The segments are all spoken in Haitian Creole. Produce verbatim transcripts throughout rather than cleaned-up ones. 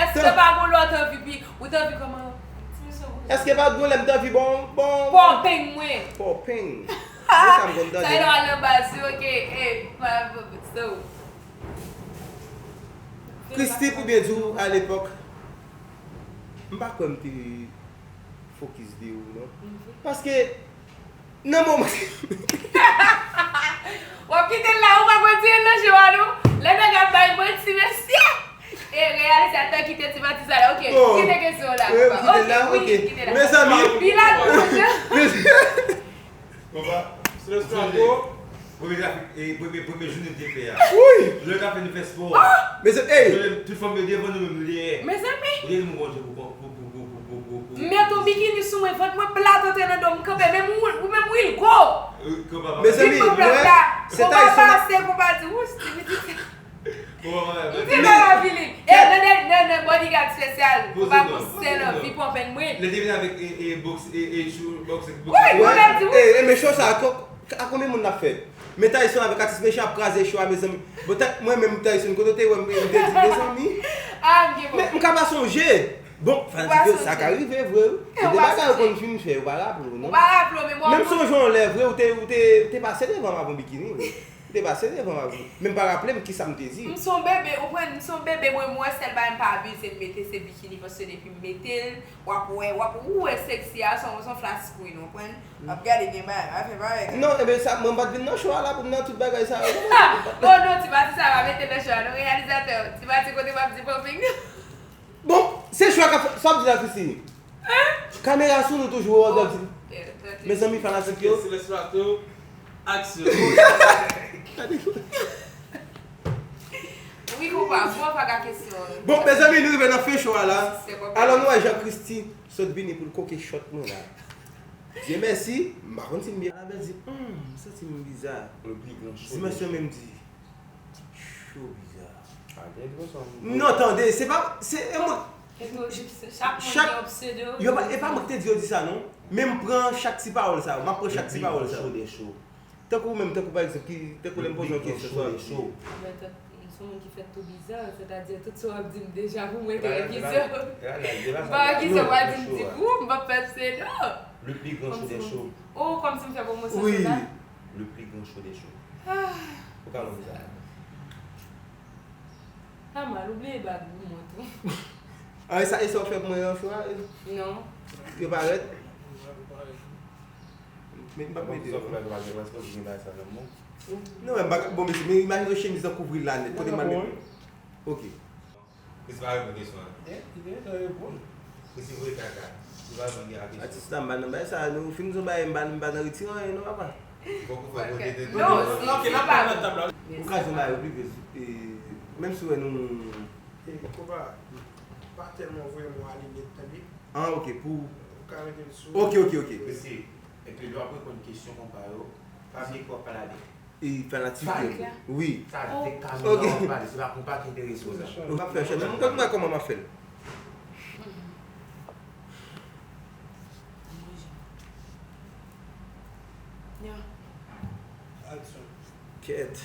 Èske pa gon lè w t anvi pi, ou t anvi kòman? Ti mesye, ou Èske pa gon lè m t anvi bon, bon, pòpeng mwen. Pòpeng. Mwen sa m konn tande. Sa e lè w al nan baz, wi, oke, e, pa, so. Christy, pou byen di w, alepòk, m pa kwè m te fokis de ou, non. Paske, nan moman. W ap kite l la, ou pa konn tire l nan je w a, non. Lè nèg ap bay manti, mesye. E reyalizatè kite ti pati sa la, oke. Bon. Kite kesyon w la, papa. Oke, wi, kite l la. Mezanmi. Pi la, nou konn. Konpa, se le Strato. Premye trafik, e, premye, premye jounen m te fè a. Wi! Lè n ap fè, nou fè spò. Mezanmi, ey! Tout fanm yo devan nou, menm nou dèyè. Mezanmi! Ou te di m konn pou, pou, pou, pou, pou, pou, pou, pou. M met yon bikini sou mwen, vant mwen plat antre nan do m, m kanpe, menm ou, ou menm Wilgo. Mezanmi, mwen, se Tyson ap pase, konpa di, wouch, ti pitit. M te nan lavil li. E nan, nan, nan, nan bodyguard espesyal, konpa pou sè nan vi pòpeng mwen. Lè te vin avèk, e, e, boks, e, e, chou, boks, boks. Wi, mwen menm di, wi. E, e, men cho sa, a konbyen moun l ap fè? Men Tyson avèk atis Mesha ap kraze cho a, mezanmi. Bon, Ty-, mwen menm, Tyson, kote w te wè m, m te di, mezanmi. Ah, m gen pwoblèm. Men m ka pa sonje. Bon, fanatik yo, sa ka rive vre, wi. Gen de bagay ou konn fin fè, ou pa raple w, non. Ou pa raple w, men mwen. Men m sonje yon lè vre, ou te, ou te, ou te pase devan m avè yon bikini, vre. Ou te pase devan m avè. Men m pa raple m kisa m te di. M se yon bebe, ou konprann, m se yon bebe, mwen, m wè sèl bagay m pa abize m mete, se bikini, paske depi m mete l, w ap wè, w ap, ou wè seksi a, se yon, se yon flash screen, ou konprann? W ap gade gen bagay, pa fè parèy. Non, ebyen sa, mwen m pa t vin nan cho a la pou m nan tout bagay sa yo. Oh non, ti pati sa pa mete nan cho a, non, reyalizatè, ti pati kote m ap di pòpeng. Bon, se cho a k ap fè, sa w ap di la, Christy? Kamera sou nou toujou, w ap di. Mezanmi, fanatik yo. Silence Plateau, action. Wi, konpa, bon, pa ka kesyon. Bon, mezanmi, nou rive nan fen cho a la. Alò, nou wè jan Christy sot vini pou l koke shot mwen la. Dye mèsi, m pa konn si m byen. Anabèl di, hmm, m santi m biza. Le plus grand show de Dimansyon menm di, cho biza. Non, tande, se pa, se, e mwen, chak moun gen yon pseudo. Yo pa, e pa mwen ki te di yo di sa, non. Men m pran chak ti pawòl sa yo, m ap pran chak ti pawòl sa yo. Tankou ou menm, tankou pa egzanp, ki, tankou lè m poze yon kesyon, sa w ap di. Mwen tank-, m se yon moun ki fèt tou biza, sètadi tout sa w ap di m deja pou mwen te wè ki sa. M pa wè ki sa w ap di m di pou m p ap fè pseudo. Le plus grand show des shows. Oh, kòmsi m fè pwomosyon cho sa? Le plus grand show des shows. Ah. Ou ka wè sa. Pa mal, ou bliye bag ou mwen tou. Ah, e sa, e sa w fè pou mwen nan cho a? Non. Yo parèt? Men m p ap mete yo. Non, men m pa ka, bon, mesye, men imajine yon chemiz an kouvri l la nèt. Kote m al mete l? Ok. Kris pa reponn kesyon an. Li gentan reponn. Kris voye kaka. Li pa reponn a kesyon. Atis la, m pa nan bagay sa. Nou fin di yon bagay, m pa, m pa nan retire anyen non, papa. Fòk ou fè kote de. Non, si, si pa bon. Ou ka di yon bagay yo prive, e, menm si w wè nou. E, konpa, pa tèlman voye m ale nèt, tande. Ah, ok, pou. Ou ka mete l sou. Ok, ok, ok. Mesye, epi lè w ap reponn kesyon konpa yo, pa bliye ke w ap pale avèk. E fanatik yo. Wi. Sa vle kamera w ap pale, se pa konpa ki enterese w la. Ou p ap fè chè, men mwen konn mwen kòman m ap fè l. Kèt.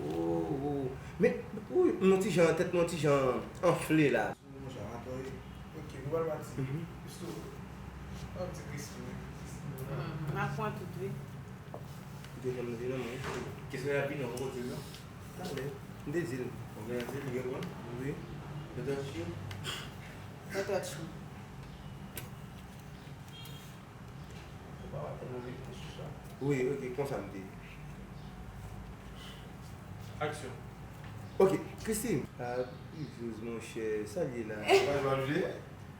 Oh, oh. Men, wi, m yon ti jan, tèt mwen yon ti jan anfle la. Monchè, atò, e, ok, nou pral pati. Christo, pa di Christo, men. M ap pran tout, wi. Ou te janm di non, mwen. Kesyon la vini, ou poko di l non? Talè. M te di l. Ou gentan di l, li reponn? Wi. Don't touch you. Don't touch you. Ou pa wè tèlman vin konsa. Wi, ok, konsa m te. Aksyon. Ok, Christine. Ah, Izouz, monchè, sa l ye la? Ou pa manje?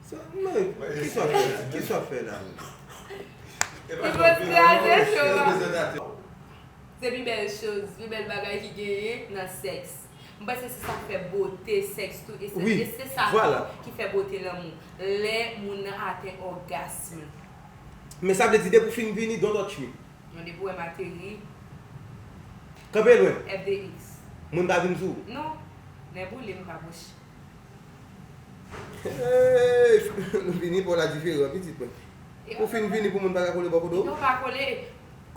Sa, men, kisa w fè la? Kisa w fè la? Li pral kraze cho a. Se pi bèl choz, pi bèl bagay ki genyen nan sèks. M panse se sa k fè bote sèks tou, e se, e se sa tou ki fè bote lanmou. Lè moun nan atenn ògasm. Men sa vle di depi w fin vini, don't touch me. Non, depi w wè m ateri. Kanpe lwen. F D X. Moun pa vin sou ou? Non. Nèboule m ka bouch. Hey, nou vini pou la diferan, pitit mwen. Ou fin vini pou moun pa ka kole bò kote w? Non, pa kole.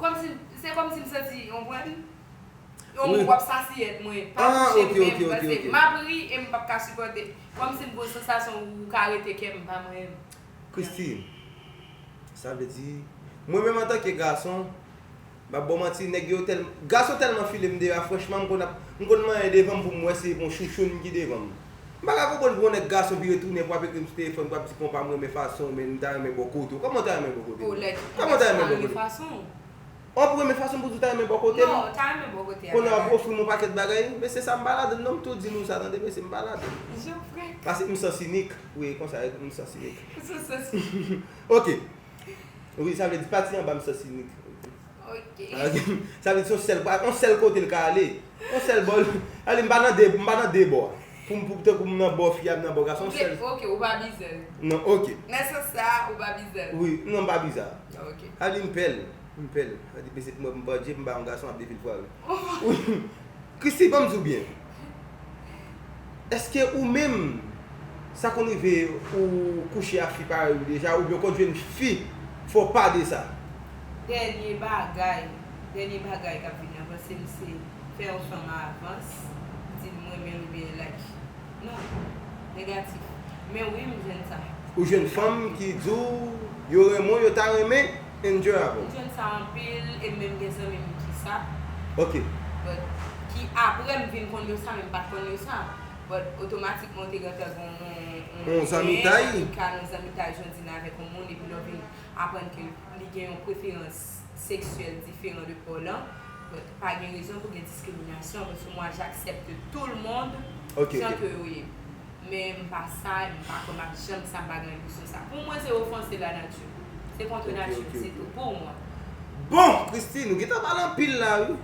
Kòmsi, se kòmsi m santi, w konprann? Yon moun w ap sasiyèt mwen, pa touche m menm, paske m ap ri e m p ap ka sipòte. Kòmsi m gon sansasyon ou ka rete kè m pa mwen menm. Christine, sa vle di, mwen menm antanke gason, m ap ba w manti, nèg yo tèl, gason tèlman file m deja, franchman, m konn ap, m konn manyen devan m pou m wè se yon chouchoun ki devan m. M pa ka konprann pou yon nèg gason vire tounen pou ap ekri m sou telefòn, pou ap di konpa m renmen fason w, men m ta renmen bò kote w. Kòman w ta renmen bò kote m? Kòman w ta renmen bò kote m? An premye fason pou di w ta renmen bò kote m. Non, w ta renmen bò kote a. Kounye a w ap ofri m yon pakèt bagay, mesye sa m pa ladann non, m tou di nou sa tande, mesye m pa ladann. Jan frè. Paske m sans inik. Wi, konsa, m sans inik. Ou sans inik. Ok. Wi, sa vle di pati anba m sans inik. Ok. Ok. Sa vle di se yon sèl, yon sèl kote l ka ale. Yon sèl bò. Ale, m pa nan de, m pa nan de bò. Pou m, pou tankou m nan bò fi a, m nan bò gason, yon sèl. Ok, ou pa bizè l. Non, ok. Nan sans sa, ou pa bizè l. Wi, non, m pa bizè. Ok. Sa vle di m pè l. M pè l. Sa di, mesye, mwen, m pandye, m pa yon gason ap defil fwa, wi. Wi. Christie, ban m di w byen. Èske ou menm, sa konn rive ou kouche ak fi parèy ou deja, oubyen w konn jwenn fi, fè w pa de sa? Dènye bagay, dènye bagay k ap vin nan panse m se fè yon fanm avans, di l m renmen l oubyen like. Non. Negatif. Men wi, m jwenn sa. Ou jwenn fanm ki di w yo renmen w, yo ta renmen enjoy avè w. M jwenn sa anpil, e m menm gen zanmi m ki sa. Ok. But, ki apre m vin konn yo sa, men m pa t konn yo sa. But, otomatikman, ou te gentan gen yon, yon, yon zanmitay. Yon zanmitay, jan w di n avèk yon moun, epi lè w vin aprann ke li gen yon preferans seksyèl diferan de pa w lan, but pa gen rezon pou gen diskriminasyon, paske mwa, j'accepte tout le monde jan ke yo ye. Men m pa sa, m pa kwè m ap janm sa, m pa gen enpresyon sa. Pou mwen, se ofanse lanati. Se kont nati, se tou. Pou mwen. Bon, Christie, nou gentan pale anpil la, wi.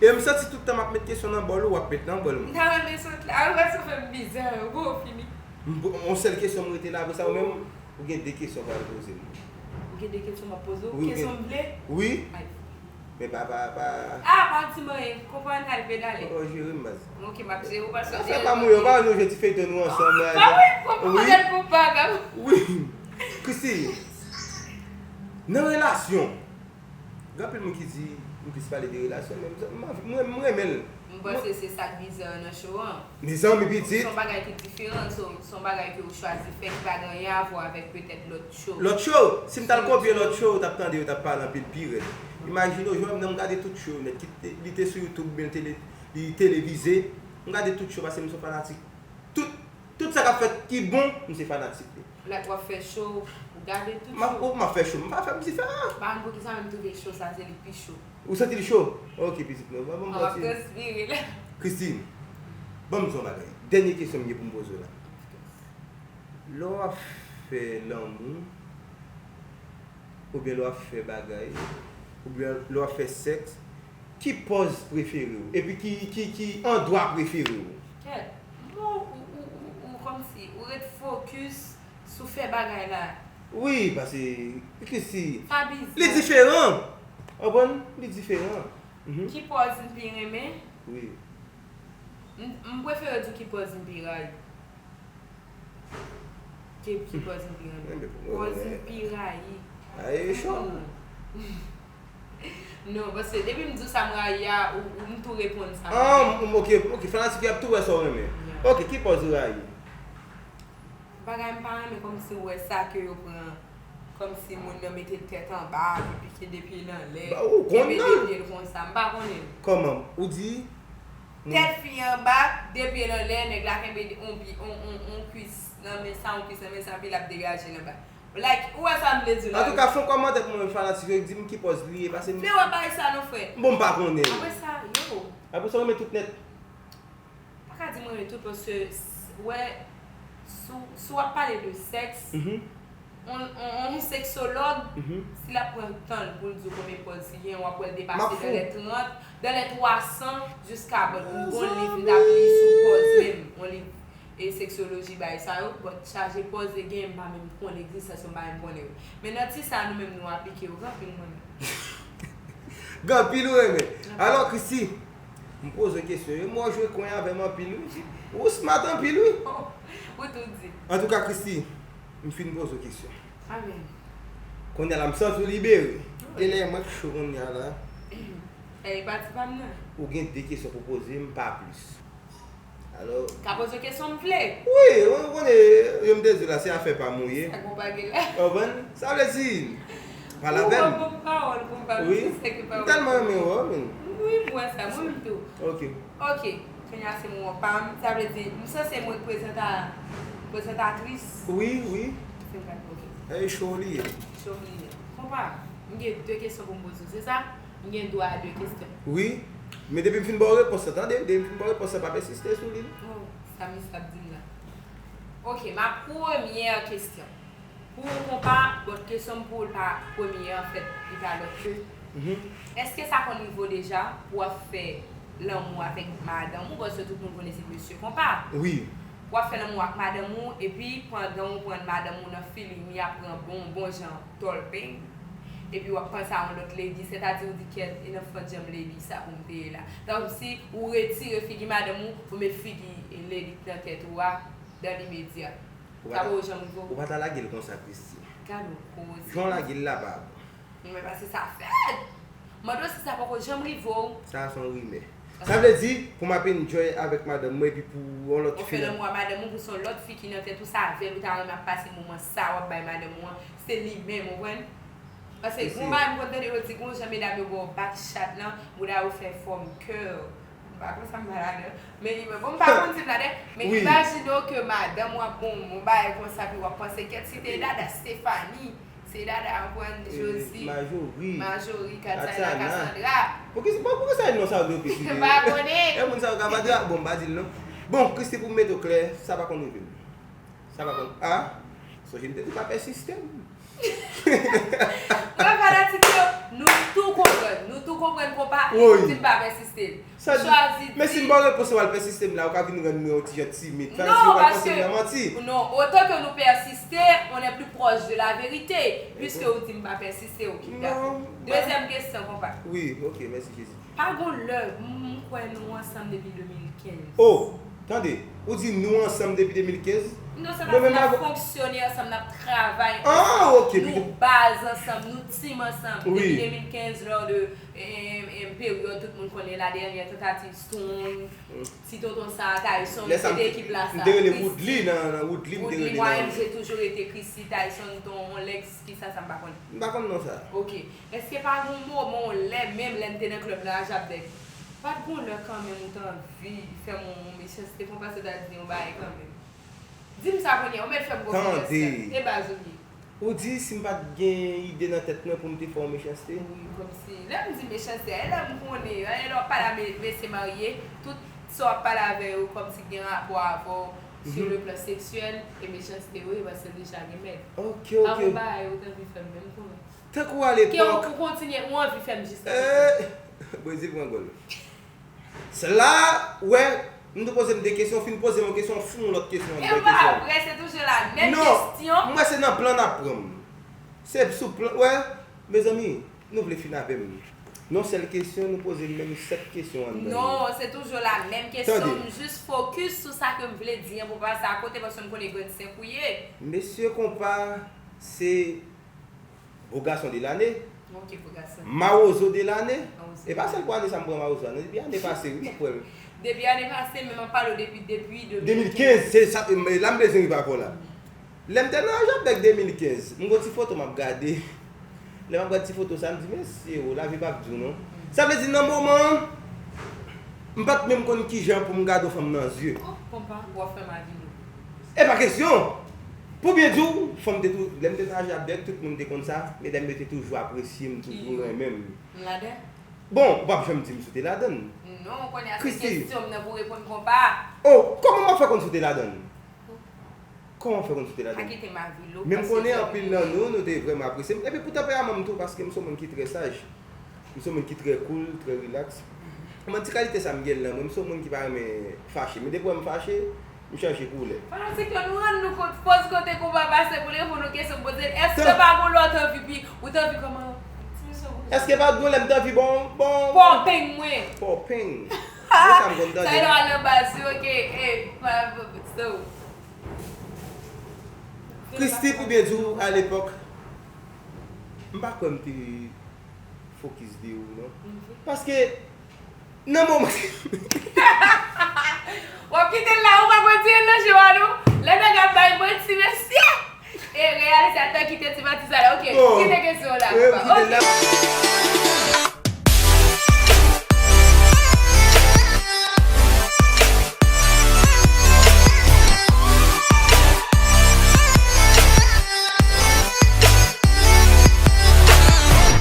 E m santi tout tan m ap met kesyon nan bòl ou, w ap met nan bòl mwen. M ta renmen sot la, wi, paske w fè m bizè, bon, fini. M, yon sèl kesyon m rete la, apre sa, ou menm, ou gen de kesyon pou al poze m. Ou gen de kesyon m ap poze w? Wi, kesyon m vle? Wi. Ay. Men pa, pa, pa. Ah, pa di m anyen. Konprann, al pedale. Ou jere m, baz. Ok, m ap jere w, paske w jere m. Afè pa mouye, ou pa wè nou jwe ti feyton nou ansanm la. Ah, pa wi, konprann, konprann. Wi. Christie, nan relasyon, gen anpil moun ki di, m plis pale de relasyon, men m, m, m renmen l. M panse se sa k bizè nan show an. Mezanmi pitit. Se yon bagay ki diferan, se, se yon bagay ke ou chwazi fè ki pa gen anyen a vwa avèk petèt lòt show. Lòt show, si m t al kopye lòt show, ou t ap tande yo t ap pale anpil pi rèd. Imajine w, jwenn nan m gade tout show nèt, ki te, li te sou YouTube oubyen li te, li televize, m gade tout show paske m se yon fanatik. Tout, tout sa k ap fèt ki bon, m se fanatik li. Lè w ap fè show, ou gade tout show. M ap, m ap fè show, m pa fè m diferan. M pa konn poukisa men m twouve show sa se li k pi cho. Ou santi l cho? Ok, pitit mwen, ban m pati. M ap transpire la. Christine, ban m di w yon bagay. Dènye kesyon m gen pou m poze w la. Lè w ap fè lanmou, oubyen lè w ap fè bagay, oubyen lè w ap fè sèks, ki pòz prefere w? Epi ki, ki, ki andwa prefere w? Kèt, bon, ou, ou, ou, ou kòmsi, ou ret fokis sou fè bagay la. Wi, paske, Christie, li diferan. Konprann? Li diferan. Mhm. Ki pòz m pi renmen? Wi. M, m prefere di w ki pòz m pi rayi. Ki, ki pòz m pi renmen? Pòz m pi rayi. Rayi cho. Non, paske depi m di w sa m rayi a, ou, ou m tou reponn sa m renmen. Ah, m, ok, ok, fanatik yo ap tou wè sa w renmen. Yeah. Ok, ki pòz ou rayi? Bagay m pa renmen kòmsi ou wè sa ke yo pran, kòmsi moun nan mete l tèt anba, li pike de pye l anlè, kenbe de pye l konsa, m pa konnen. Kòman? Ou di? Tèt fi anba, de pye l anlè, nèg la kenbe on pye, on, on, on kwis nan men sa, on kwis nan men sa, epi l ap degaje l anba. Like, ou wè sa m vle di w la? Antouka, fè yon kòmantè pou mwen, fanatik yo, di m ki pòz li ye, paske m. Fè wè bagay sa non, frè. Bon, m pa konnen. Apre sa, yo. Apre sa, w renmen tout nèt. Pa ka di m renmen tout, paske, s-, wè, si w, si w ap pale de sèks, mhm, on, on, on seksològ, mhm, si l ap pran tan l pou l di w konbyen pòz li gen, w ap wè l depase dans les trente, dans les trois cents, jiska, bon, m gon liv m t ap li sou pòz menm, on liv e seksyoloji, bagay sa yo, but chaje pòz e gen, m pa menm konnen egzistans yo, m pa menm konnen yo. Men nan ti sa nou menm nou aplike yo, gen anpil m renmen. Gen anpil ou renmen. Anpil. Alò, Christie, m poze w kesyon, yo, m wè w jwe kwen avè m anpil, wi. Ou smart anpil, wi. Ou tou di. Antouka, Christie, m fin poze w kesyon. Amèn. Kounye a la, m santi w libere. Wi. E lè mwen k cho kounye a la. E pati pa m nan. Ou gen de kesyon pou poze m, pa plis. Alò. Ka poze kesyon m vle. Wi, ou konnen, yo m te di la, se afè pa m ou ye. Sa konpa gen la. Ou konprann? Sa vle di, pale avè m. Ou bon pawòl konpa. Wi. M tèlman renmen ou, men. Wi, m wè sa, mwen menm tou. Ok. Ok. Kounye a se moman pa m. Sa vle di, m sanse mwen prezanta, prezantatris. Wi, wi. Se m pa ok. E show li ye. Show li ye. Konpa, m gen de kesyon pou m poze w, se sa? M gen dwa a de kesyon. Wi. Men depi m fin ba w repons la, tande, depi m fin ba w repons la, pa pèsiste sou li. Oh, sa misye ap di m la. Ok, ma premyè kesyon. Pou ou konpa, bon, kesyon m pou ou pa premye an fèt, li pa lòt ke. Mhm. Èske sa konn rive w deja pou w ap fè lanmou avèk madanm ou, paske tout moun konnen se mesye konpa? Wi. W ap fè lanmou ak madanm ou, epi pandan w pran madanm ou nan feeling li ap pran bon, bon jan tòlpeng, epi w ap panse a yon lòt lady, sètadi ou di kèt, e nan fant janm lady sa pou m te ye la. Tankou si ou retire figi madanm ou, ou met figi lady nan tèt ou a, dan limedya. Sa poko janm rive w? Ou pa ta lage l konsa, Christie. Gade w koze. Jan w lage l la pa bon. Mwen pa se sa fèt. Mande w si sa poko janm rive w. Sa a se yon rimè. Sa vle di, pou m ap enjoy avèk madanm mwen, epi pou yon lòt Ou fè fi. Lanmou a madanm ou pou se yon lòt fi ki nan tèt ou, sa avè l ou ta renmen ap pase moman sa w ap bay madanm ou an, se li menm, ou konprann? Paske gon bagay m konn tande yo di gon jan medam yo ba w back chat lan, bouda yo fè fòm kè. M pa konn sa m ba ladan. Men bon, m pa konn si m ladan. Men imajine w ke madanm ou ap ba w yon bagay konsa, epi w ap panse kèt si te dada Stephanie. Se dada, ou konprann, Josie, Majori. Majori, Katsayla, Cassandra. Poukisa, poukisa non sa yo piti? M pa konnen. E moun sa yo ka pa di, ah, bon, m pa di l non. Bon, Christie, pou m mete w klè, sa pa konn rive m. Sa pa konn, ah, sonje m te di pa pèsiste m. Mwen fanatik yo, nou tou konprann, nou tou konprann konpa, nou di m pa pèsiste. Sa di, men si m ba w repons ou al pèsiste m la, ou ka vin rann mwen yon ti jan timid. Sa vle di ou pral panse m nan manti. Non, autant que nous persister, on est plus proche de la vérité, puisque ou di m pa pèsiste, ok, dakò. Dezyèm kesyon, konpa. Wi, ok, mèsi Jezi. Pa gon lè, m, m kwè nou ansanm depi de mil kenz. Oh, tande, ou di nou ansanm depi de mil kenz? Non, se pa di n ap fonksyone ansanm, n ap travay ansanm. Ah, ok. Nou baz ansanm, nou team ansanm. Depi de mil kenz, lò de, em, em, peryòd tout moun konnen la dènyè tantativ Stone, ti tonton sa, Tyson, se te ekip la sa. M te rele Woodly nan, nan Woodly, m te rele Woodly, mwen menm, j'ai toujours été Christie, Tyson, ton Lex, kisa sa m pa konnen. M pa konn non sa. Ok. Èske pa gon moman, yon lè, menm lè n te nan club nan Ajabèk, pa t gon lè kanmenm ou t anvi fè m yon mechanste, konpa, sa w ta di yon bagay kanmenm? Di m sa kounye a, ou mèt fè m konfidans la. E baz ou ye. Ou di si m pa t gen ide nan tèt mwen pou m te fè yon mechanste? Wi, kòmsi, lè m di mechanste a, e lè m konnen, e lè w ap pale a me-, mesye marye, tout sa w ap pale avè yo kòmsi gen rapò avè w sur le plan sexuel, e mechanste wi, paske l deja gen mèt. Ok, Pa ok. gon bagay ou t anvi fè m menm tou. Tankou alepòk. Ke ou kontinye, ou anvi fè m jiska. Eh, Brezil pran gòl. Se la, wè, m te poze m de kesyon, fin poze m yon kesyon, fè yon lòt kesyon, E pa vre, se toujou la menm kesyon. Non, m wè se nan plan n ap pran m. Se sou plan, wè, mezanmi, nou vle fin avè m. Yon sèl kesyon, nou poze m menm sèt kesyon anndan li. Non, se toujou la menm kesyon, m jis fokis sou sa ke m vle di an, pou pa sa akote, paske m konnen grenn senk ou ye. Mesye konpa, se Beau garçon de l'année. Ok, beau garçon. Mawozo de l'année. Mawozo. E pa sèl pou ane sa m pran Mawozo a, non, depi ane pase, wi, m ap pran l. Depi ane pase, men m ap pale w depi, depi De mil kenz, se sa, e la m bezwen rive avè w la. Lè m te nan Ajabèk de mil kenz, m gon ti foto m ap gade. Lè m ap gade ti foto sa, m di, mesye, o, lavi p ap di w non. Sa vle di, nan moman an, m pa t menm konn kijan pou m gade yon fanm nan zye. Oh, konpa, w ap fè m avi nou. E pa kesyon! Pou byen di w, fanm te tou, lè m te nan Ajabèk, tout moun te konn sa, medam yo te toujou apresye m, toujou renmen m. M ladan? Bon, ou p ap janm di m si w te ladan l. Non, ou konnen a se kesyon m nan pou reponn konpa. Oh, kòman m ap fè konn si w te ladan l? Kòman w fè konn si w te ladan l? Pa kite m avi lou. Men m konnen anpil nan nou, nou te vrèman apresye m. Epi pou tanperaman m tou, paske m se yon moun ki trè saj. M se yon moun ki trè cool, trè relax. Mwen ti kalite sa m gen lan mwen, m se yon moun ki pa renmen fache. Men depi w wè m fache, m chanje koulè. Fanatik yo, nou rann nou kont, pòz kote konpa pase pou l reponn yon kesyon m poze l. Èske pa gon lè w t anvi pi, ou t anvi kòman? Ti mesye, ou... Èske pa t gon lè m t anvi bon, bon... Pòpeng mwen. Pòpeng. Mwen sa m konn tande. Sa e lè w al nan baz yo, ok, e, pa, so. Christie, pou byen di w, alepòk, m pa kwè m te fokis de ou non. Paske nan moman W ap kite l la, ou pa konn tire l nan je w a non. Lè nèg ap bay manti, mesye. E reyalizatè kite ti manti sa la. Ok, kite kesyon w la. Papa. Ok.